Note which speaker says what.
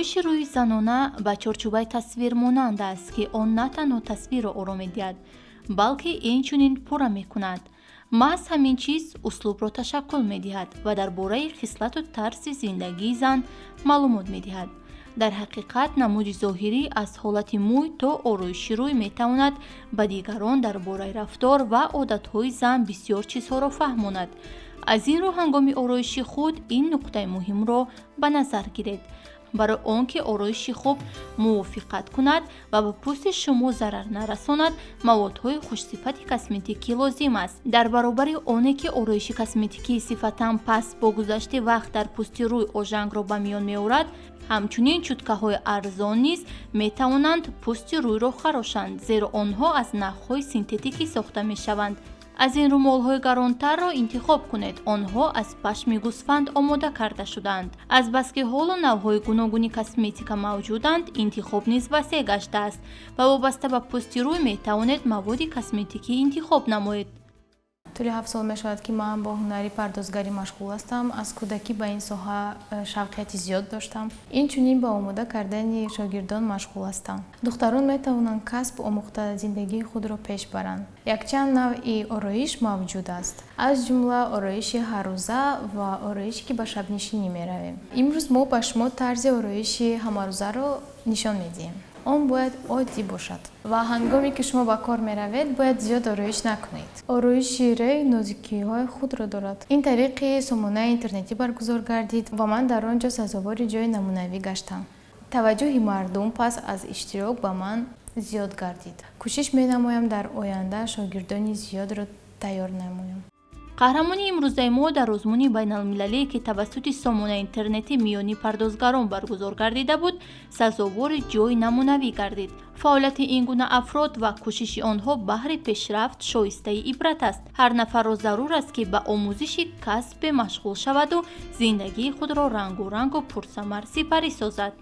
Speaker 1: Ороиши рӯи занона ба чорчӯбаи тасвир монанд аст, ки он на танҳо тасвирро оро медиҳад, балки инчунин пурра мекунад. Маҳз ҳамин чиз услубро ташаккул медиҳад ва дар бораи хислату тарзи зиндагии зан маълумот медиҳад. Дар ҳақиқат, намуди зоҳирӣ аз ҳолати мӯй то ороиши рӯй метавонад ба дигарон дар бораи рафтор ва одатҳои зан бисёр чизҳоро фаҳмонад. Аз ин рӯ, ҳангоми ороиши худ ин нуқтаи муҳимро ба назар гиред. Барои он ки ороиши хуб мувофиқат кунад ва ба пӯсти шумо зарар нарасонад, маводҳои хушсифати косметикӣ лозим аст. Дар баробари оне ки ороиши косметикии сифатан паст бо гузашти вақт дар пӯсти рӯй ожангро ба миён меорад, ҳамчунин чуткаҳои арзон низ метавонанд пӯсти рӯйро харошанд, зеро онҳо аз нахҳои синтетикӣ сохта мешаванд. Аз ин рӯ, молҳои гаронтарро интихоб кунед. Онҳо аз пашми гӯсфанд омода карда шудаанд. Азбаски ҳоло навъҳои гуногуни косметика мавҷуданд, интихоб низ васеъ гаштааст ва вобаста ба пӯсти рӯй метавонед маводи косметикӣ интихоб намоед.
Speaker 2: Тӯли 7 сол мешавад, ки ман бо ҳунари пардозгарӣ машғул ҳастам. Аз кӯдакӣ ба ин соҳа шавқияти зиёд доштам. Инчунин ба омода кардани шогирдон машғул ҳастам. Духтарон метавонанд касб омӯхта, зиндагии худро пеш баранд. Якчанд навъи ороиш мавҷуд аст, аз ҷумла ороиши ҳаррӯза ва ороише, ки ба шабнишинӣ меравем. Имрӯз мо ба шумо тарзи ороиши ҳамарӯзаро нишон медиҳем. Он бояд оддӣ бошад ва ҳангоме ки шумо ба кор меравед, бояд зиёд ороиш накунед. Ороиши рӯй нозукиҳои худро дорад. Ин тариқи сомонаи интернетӣ баргузор гардид ва ман дар он ҷо сазовори ҷои намунавӣ гаштам. Таваҷҷӯҳи мардум пас аз иштирок ба ман зиёд гардид. Кӯшиш менамоям, дар оянда шогирдони зиёдро тайёр намоям.
Speaker 1: Қаҳрамони имрӯзаи мо дар озмуни байналмилалие, ки тавассути сомонаи интернетӣ миёни пардозгарон баргузор гардида буд, сазовори ҷои намунавӣ гардид. Фаъолияти ин гуна афрод ва кӯшиши онҳо баҳри пешрафт шоистаи ибрат аст. Ҳар нафарро зарур аст, ки ба омӯзиши касбе машғул шаваду зиндагии худро рангу рангу пурсамар сипарӣ созад.